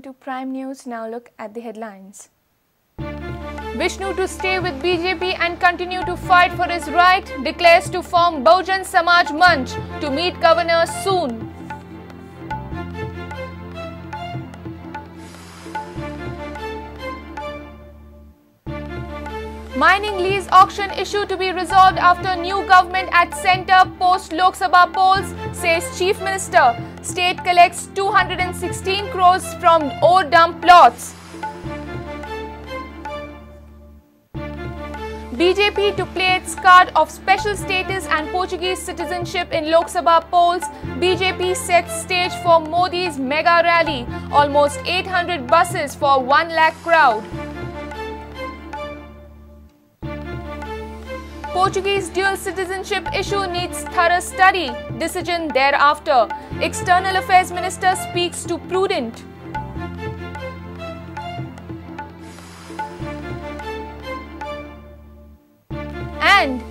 Welcome to Prime News. Now look at the headlines. Vishnu to stay with BJP and continue to fight for his right, declares to form Bahujan Samaj Manch to meet governor soon. Mining lease auction issue to be resolved after new government at centre post Lok Sabha polls, says Chief Minister. State collects 216 crores from ore dump plots. BJP to play its card of special status and Portuguese citizenship in Lok Sabha polls. BJP sets stage for Modi's mega rally. Almost 800 buses for 1 lakh crowd. Portuguese dual citizenship issue needs thorough study. Decision thereafter. External Affairs Minister speaks to prudent. And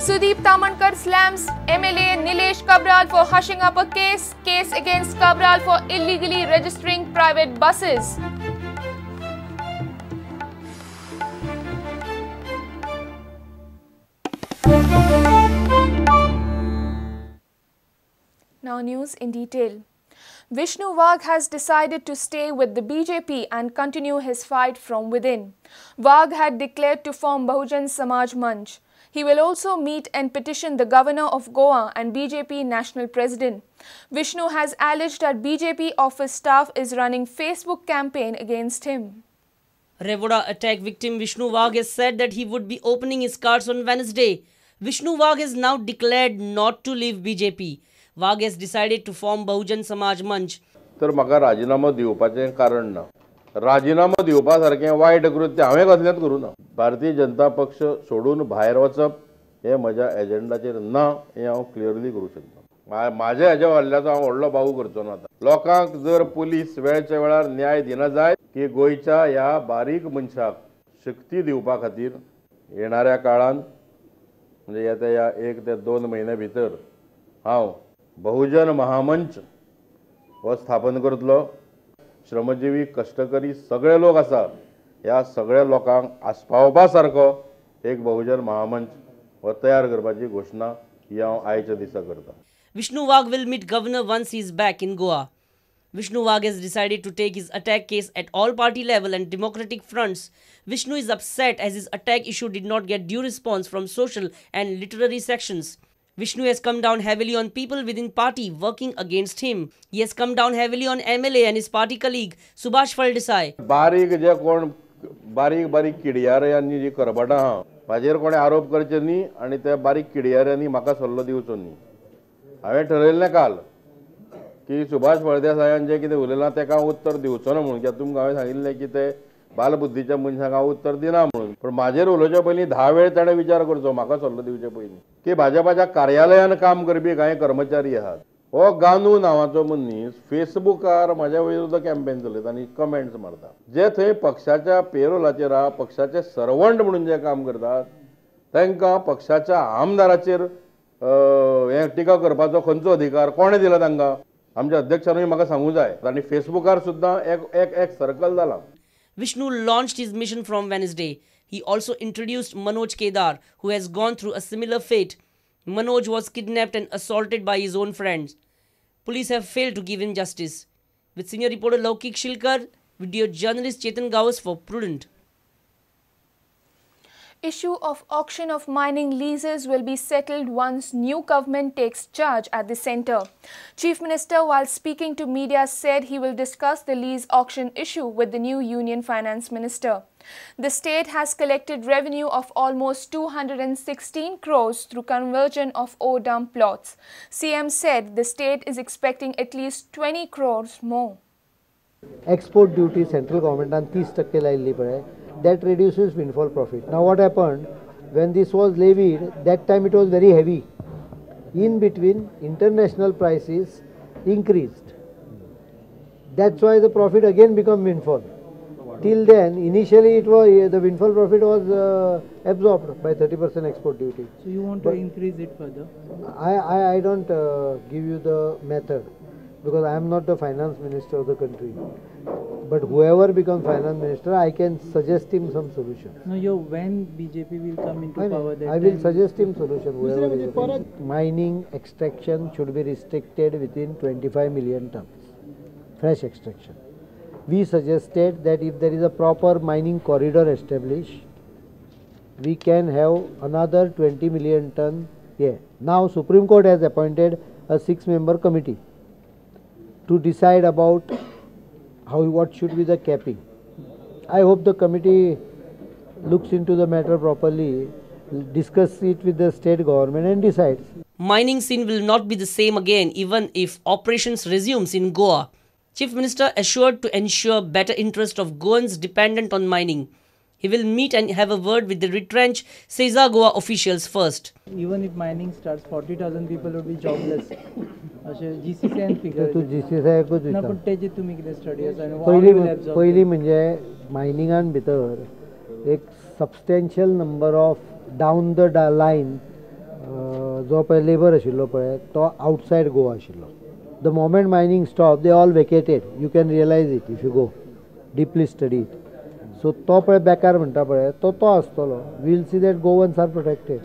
Sudeep Tamankar slams MLA Nilesh Cabral for hushing up a case against Cabral for illegally registering private buses. Now news in detail. Vishnu Wagh has decided to stay with the BJP and continue his fight from within. Wagh had declared to form Bahujan Samaj Manch. He will also meet and petition the governor of Goa and BJP national president. Vishnu has alleged that BJP office staff is running Facebook campaign against him. Revoda attack victim Vishnu Wagh has said that he would be opening his cards on Wednesday. Vishnu Wagh has now declared not to leave BJP. Wagh has decided to form Bahujan Samaj Manch. तर म्हाका राजीनामो दिवपाचें कारण ना. राजीनामो दिवपा सारकें वायट कृत्य हांवें कसलेंच करूं ना. भारतीय जनता पक्ष सोडून भायर वचप हें म्हज्या एजेंडाचेर ना हें हांव क्लियरली करूं शकता. म्हाज्या हेज्या हल्ल्याचो हांव व्हडलो बाहू करचो ना. आतां लोकांक जर पुलीस वेळच्या वेळार न्याय दिना जायत की गोंयच्या ह्या बारीक मनशाक शक्ती दिवपा खातीर येणाऱ्या काळान म्हणजे येत्या ह्या 1 ते 2 म्हयन्या भितर हांव बहुजन महामंच हो स्थापन करतलो. श्रमजीवी कश्टकरी सगळे लोक आसात ह्या सगळ्या लोकांक आस्पावपा सारको एक बहुजन महामंच हो तयार करपाची घोशणा ही हांव आयच्या दिसा करता. Vishnu Wagh will meet governor once he is back in Goa. Vishnu Wagh has decided to take his attack case at all party level and democratic fronts. Vishnu is upset as his attack issue did not get due response from social and literary sections. Vishnu has come down heavily on people within party working against him. He has come down heavily on MLA and his party colleague Subhash Phaldesai. बारीक जे कोण बारीक बारीक किडयाऱ्यांनी जी करबटां आहा म्हाजेर कोणें आरोप करचे न्ही आनी त्या बारीक किडयाऱ्यांनी म्हाका सल्लो दिवचो न्ही. हांवें ठरयल्लें काल की सुभाष फळदेसायान जें कितें उलयलां तेका हांव उत्तर दिवचो ना म्हणून, कित्याक तुमकां हांवें सांगिल्लें की ते बालबुद्धीच्या मनशांक हांव उत्तर दिना म्हणून. पूण म्हाजेर उलोवचे पयलीं 10 वेळ ताणें विचार करचो म्हाका सल्लो दिवचे पयलीं की भाजपाच्या कार्यालयान काम करपी कांय कर्मचारी आहात. हो गानू नांवाचो मनीस फेसबुकार म्हाज्या विरुद्ध कॅम्पेन चलयता आनी कमेंट्स मारता. जे थंय पक्षाच्या पेरोलाचेर आहा, पक्षाचे सर्वंट म्हणून जे काम करतात तांकां पक्षाच्या आमदाराचेर हें टिका करपाचो खंयचो अधिकार कोणें दिला तांकां? आमच्या अध्यक्षानूय म्हाका सांगूं जाय. आनी फेसबुकार सुद्दां एक एक एक सर्कल जालां. Vishnu launched his mission from Wednesday. He also introduced Manoj Kedar, who has gone through a similar fate. Manoj was kidnapped and assaulted by his own friends. Police have failed to give him justice. With senior reporter Laukik Shilkar, video journalist Chetan Gawas for Prudent. Issue of auction of mining leases will be settled once new government takes charge at the centre. Chief Minister, while speaking to media, said he will discuss the lease auction issue with the new Union Finance Minister. The state has collected revenue of almost 216 crores through conversion of ore dump plots. CM said the state is expecting at least 20 crores more. Export duty central government on 30% लायिल्ली पळय, that reduces windfall profit. Now what happened, when this was levied, that time it was very heavy. In between, international prices increased. That's why the profit again become windfall. Till then, initially it was the windfall profit was absorbed by 30% export duty. So you want to increase it further? I don't give you the method, because I am not the finance minister of the country. But whoever becomes finance minister, I can suggest him some solution. No, yo, when BJP will come into power, that I will suggest him solution. Whoever is mining extraction should be restricted within 25 million tons, fresh extraction. We suggested that if there is a proper mining corridor established, we can have another 20 million ton. Yeah. Now Supreme Court has appointed a 6-member committee to decide about what should be the capping. I hope the committee looks into the matter properly, discuss it with the state government and decides. Mining scene will not be the same again even if operations resumes in Goa. Chief Minister assured to ensure better interest of Goans dependent on mining. He will meet and have a word with the retrenched Sesa Goa officials first. Even if mining starts, 40,000 people will be jobless. GCCI figure. GCCI ना पण तेजे तुम्ही कितें study आसा पयली म्हणजे मायनिंगान भितर एक substantial number of down the line जो पळय लेबर आशिल्लो पळय तो आउटसायड गोवा आशिल्लो. The moment mining stop they all vacated. You can realise it if you go deeply study it. So तो पळय बेकार म्हणटा पळय तो तो आसतलो. Will see that Goans are protected.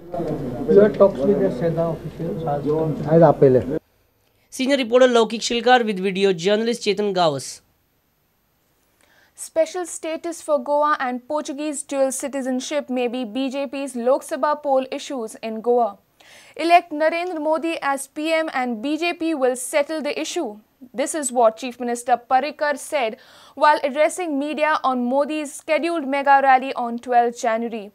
आयज आपयलें. Senior reporter Laukik Shilkar with video journalist Chetan Gawas. Special status for Goa and Portuguese dual citizenship may be BJP's Lok Sabha poll issues in Goa. Elect Narendra Modi as PM and BJP will settle the issue. This is what Chief Minister Parrikar said while addressing media on Modi's scheduled mega rally on 12 January.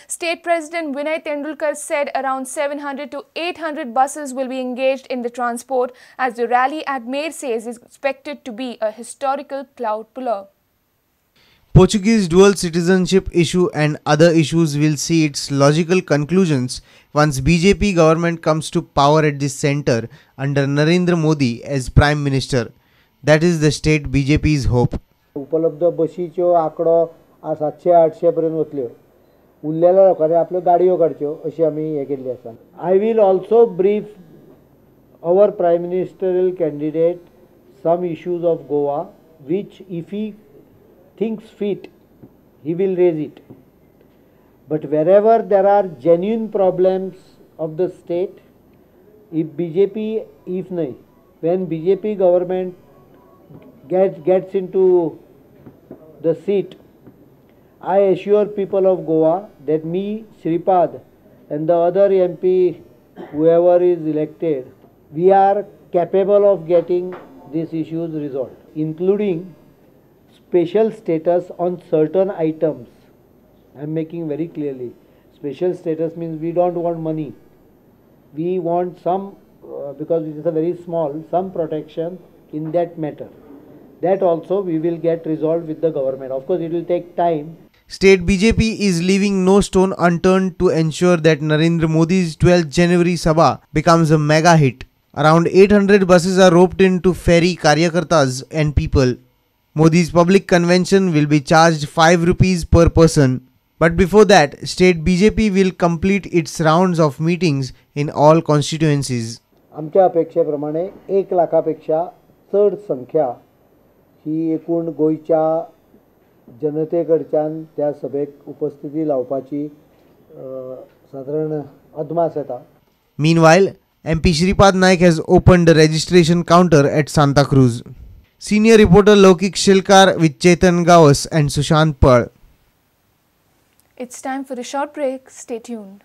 State President Vinay Tendulkar said around 700 to 800 buses will be engaged in the transport as the rally at Merces is expected to be a historical cloud puller. Portuguese dual citizenship issue and other issues will see its logical conclusions once BJP government comes to power at the centre under Narendra Modi as Prime Minister. That is the state BJP's hope. उपलब्ध बशीच्यो आंकडो 700-800 पर्यंत वतल्यो. उरलेल्या लोकांनी आपल्यो गाडयो काडच्यो अशी आमी हें केल्ली आसा. I will also brief our prime ministerial candidate some issues of Goa which if he thinks fit, he will raise it. But wherever there are genuine problems of the state, if BJP, if nahi, when BJP government gets into the seat, I assure people of Goa that me, Shripad, and the other MP, whoever is elected, we are capable of getting these issues resolved, including special status on certain items. I am making very clearly. Special status means we don't want money. We want some, because it is a very small, some protection in that matter. That also we will get resolved with the government. Of course, it will take time. State BJP is leaving no stone unturned to ensure that Narendra Modi's 12th January Sabha becomes a mega hit. Around 800 buses are roped in to ferry karyakartas and people. Modi's public convention will be charged 5 rupees per person. But before that, state BJP will complete its rounds of meetings in all constituencies. आमच्या अपेक्षेप्रमाणे 1 लाखापेक्षा चड संख्या ही एकूण गोंयच्या जनतेकडच्यान त्या सभेक उपस्थिती लावपाची सादारण अदमास येता. Meanwhile, MP Shripad Naik has opened a registration counter at Santa Cruz. Senior reporter Laukik Shilkar with Chetan Gawas and Sushant Pal. It's time for a short break. Stay tuned.